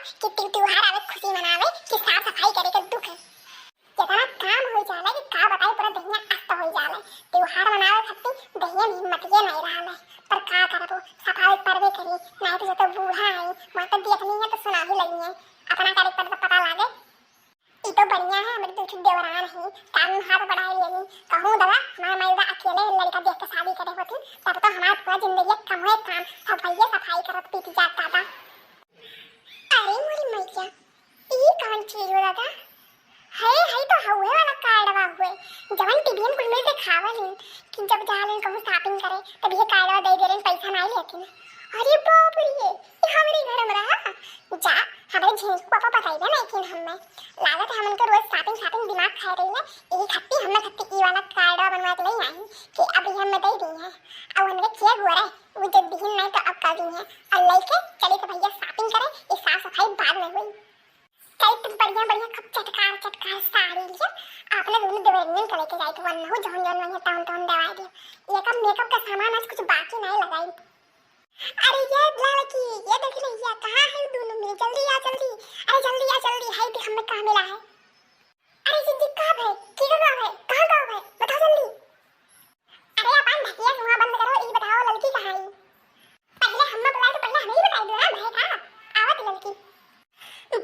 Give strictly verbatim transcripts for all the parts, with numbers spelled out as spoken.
कि त्य-, त्योहार आवे खुशी मनावे, कि साफ सफाई करे के दुख है। इतना काम हो जाला कि का बताई, पूरा दहिया अस्त हो जाला। त्योहार मनावे खातिर दहिया में हिम्मतिये नहीं रहल है। पर का करबो, सफाई परबे करी, नहीं तो जो तो बूढ़ा है, वहाँ तो देखनी है तो सुना ही लगी है। अपना करे पर तो पता लागे। ई तो बढ़िया है, हमरे दू ठो देवरान है, काम हाथ बढ़ाई लेनी। कहूँ दवा, हमार माई बा अकेले लड़का देख के शादी करे होती, तब तो हमार पूरा जिंदगी कम है काम, सफाइये सफाई करत बीत जात दादा। अरे मोरी मैया, ई कौन चीज हो दादा? है, है तो हउहे वाला कार्डवा हुए, जवन टीवी में कुल में देखावल है कि जब जालन कहूँ shopping करे, तब ये कार्डवा दे देलन, पैसा नहीं लेकिन। अरे बाप रे, ये हमरे घर में रहा। जा, हमरे झिंकू पापा बताइले नहीं कि हमें लागत है हमन के रोज shopping, shopping दिमाग खाए रही है। यही खत्ती हमने खत्ती ई वाला कार्डवा बनवा के ले आई कि अब ये हमें दे दी है। अब उनके किए हुआ रहे, वो जब दिहिन नहीं तो अब कर दी है। और लेके चली तो भैया shopping करे, ये साफ सफाई बाद में हुई। कई तो बढ़िया बढ़िया खूब चटकार चटकार साड़ी लिया, आपने दोनों देवरनियन के लेके जाए तो वन्ना हो जौन जौन वहीं तौन तौन दवाई दिया। ये का makeup का सामान आज कुछ बाकी नहीं लगाई। अरे ये लड़की, ये देख रही है, कहाँ है दोनों में? जल्दी आ, जल्दी। अरे जल्दी आ, जल्दी। हाय देख, हमें कहाँ मिला है? अरे जिज्जी, का है? की का है? कहाँ का है? बताओ जल्दी। अरे अपन ढकिया मुँह बंद करो, ई बताओ लड़की कहाँ है? पहले हमें बुलाए तो पहले हमें ही बताई दो ना, भाई का? आवत लड़की।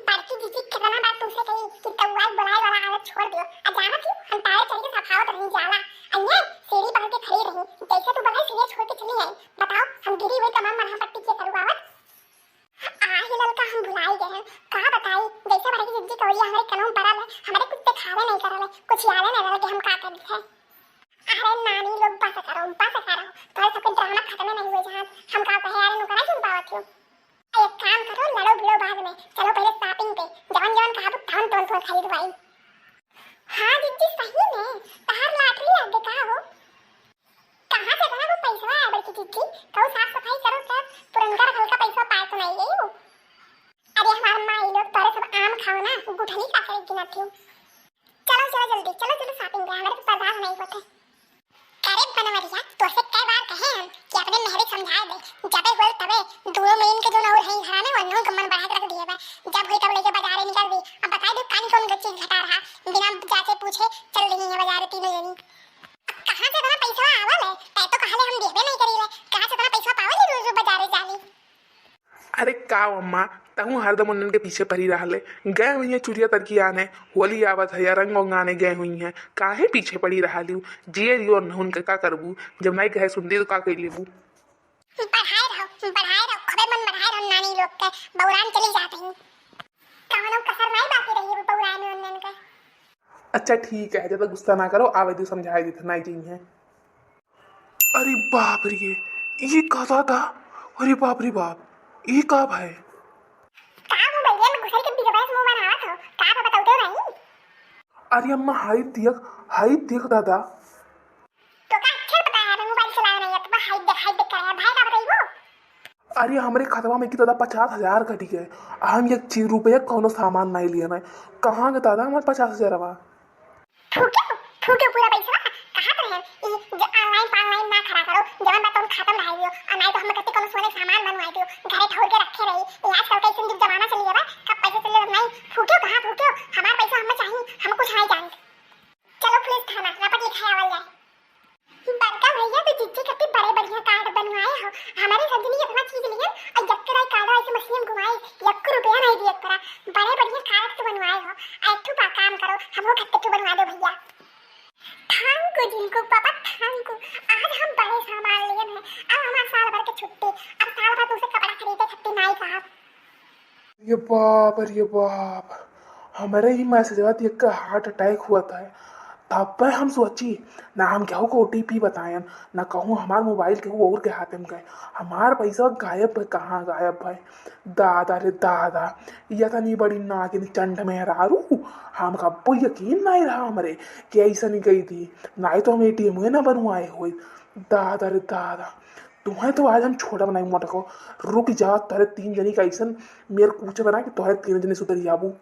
बड़की जीजी कितना बार तुमसे कही कि कौआ बुलाए वाला आदत छोड़ दियो। आ जाना थी, हम टायर चढ़ के सफावत रही जाला। अन्ये सीढ़ी पकड़ के खड़ी रही, जैसे तू बुलाई सीढ़ी छोड़ के चली आई। बताओ, हम गिरी हुई तमाम मरहम पट्टी के करू आवत। आ ही ललका हम भुलाई गए हैं, का बताई, जैसे बड़की जीजी कौआ हमारे कनों पड़ल है, हमारे कुछ देखावे नहीं करल है, कुछ यादे नहीं रहल कि हम का करी है। अरे नानी लोग बस करो, बस करो, तोरे सबके ड्रामा खत्म नहीं हुए जहाँ हम का कहे, अरे नुकरा क्यों पावत हो? एक काम करो, लड़ो भिड़ो बाद में, चलो पहले shopping पे, जवन जवन कहा तवन तवन तवन खरीदवाई। हाँ जिज्जी, सही में तहार lottery लग गई का हो? कहाँ से इतना वो पैसा आया बड़की जिज्जी? कहू साफ सफाई करो, क्या पुरनका रखल का पैसा पाए तो नहीं गई हो? अरे हमार माई लोग तोरे सब आम खाओ ना, गुठली का करे गिनत हो। चलो चलो जल्दी, चलो चलो shopping पे, हमारे तो बर्दाश्त नहीं होते। अरे बनवरिया, तोसे कई बार कहे हम कि अपने मेहरी समझाए दे, जबे होल तबे दोनों मिलन के जो नौर है घरा में, वन्नों के मन बढ़ा के रख दिए बा। जब होई तब लेके बाजारे निकल दी। अब बताई दे कान कौन गच्ची घटा रहा, बिना जांचे पूछे चल रही है बाजारे तीनों जनी। अब कहाँ से इतना पैसा आवल है? तै तो कहले हम देबे नहीं करीले, कहाँ से इतना पैसा पावल है रोज रोज बाजारे जाली? अरे का अम्मा, तहूँ हरदम उन्हन के पीछे पड़ी रहले। गए हुई हैं चुरिया तरकी आने, होली आवत है या रंग उंग आने गए हुई हैं, काहे पीछे पड़ी रहलिउ? जिए रियो उन्हन के का करबू, जब नहीं कहे सुनती तो का कर लेबू? बढ़ाए रहो, बढ़ाए रहो, खूबे मन बढ़ाए रहो नानी लोग के, बौरान चली जात ही। कौनो कसर नहीं बाकी रही है बौराए में उन्हन के। अच्छा ठीक है, ज्यादा गुस्सा ना करो, आवे दो समझाए देते, नहीं जी हैं। अरे बाप रे, ये का दादा? अरे बाप रे बाप, ये का भाई? का मुँह बलिया में घुसर के बिजवास मुँह बनावत हो? का बा बताओ तो नहीं? अरे अम्मा, हाय देख, हाय देख दादा। तो का अक्षर पता है, मोबाइल चलावे नहीं आता, हाय देख, हाय देख करे, भाई का बताइबो? अरे हमरे खतवा में की दादा पचास हजार कटी गए, हम एक चीज रुपया कौनो सामान नहीं लिए नहीं। कहाँ के दादा हमारे पचास हजार बा? फूक्यो, फूक्यो पूरा पैसा। कहा तो है, ई जो online पानलाइन ना खड़ा करो, जवन बात तुम खत्म रह दियो, और नहीं तो हम कत्ते कोनो सोने सामान बनवा दियो, घरे ठौर के रखे रही। ये आजकल का ऐसन जुग जमाना चली है बा, कब पैसा चले नहीं, फूक्यो कहाँ फूक्यो, हमार पैसा हमें चाहिए, हम कुछ नहीं जानते। चलो पुलिस थाना, रपट लिखाए आवल जाए। बड़का भैया तो जिज्जी कत्ते बड़े बढ़िया कार्ड बनवाए हो, हमारे सजनी इतना चीज लिए, और यक्के दाई कार्ड ऐसे मशीन में घुमाए, यक्को रुपया नहीं दिए करा, बड़े बढ़िया कार्ड तो बनवाए हो। आ एक ठो पा काम करो, हमको खत्ते ठो बनवा दो भैया। Thank you जिनको पापा, thank you। आज हम बड़े सामान लिए हैं, अब हमारे साल भर के छुट्टी, अब साल भर तुमसे कपड़ा खरीदे छुट्टी नहीं साहब। अरे बाप, अरे बाप, हमरे ही मैसेजवा देख के heart attack हुआ था। तब पे हम सोची, ना हम केहू को ओटीपी बताएन, ना कहूँ हमार मोबाइल केहू और के हाथे में गए, हमार पैसा गायब है, कहाँ गायब है? दादा रे दादा, ये तनी बड़ी नागिन चंड मेहरारू, हम कब्बो यकीन नहीं रहा हमरे कि ऐसा नहीं गई थी, नहीं तो हम एटीएम हुए ना बनवाए हुए। दादा रे दादा, तुम्हें तो आज हम छोड़ा बनाई मोटको, रुक जा, तोरे तीन जनी का ऐसा मेर कूचे बना कि तोरे तीन जनी सुधर जाबू।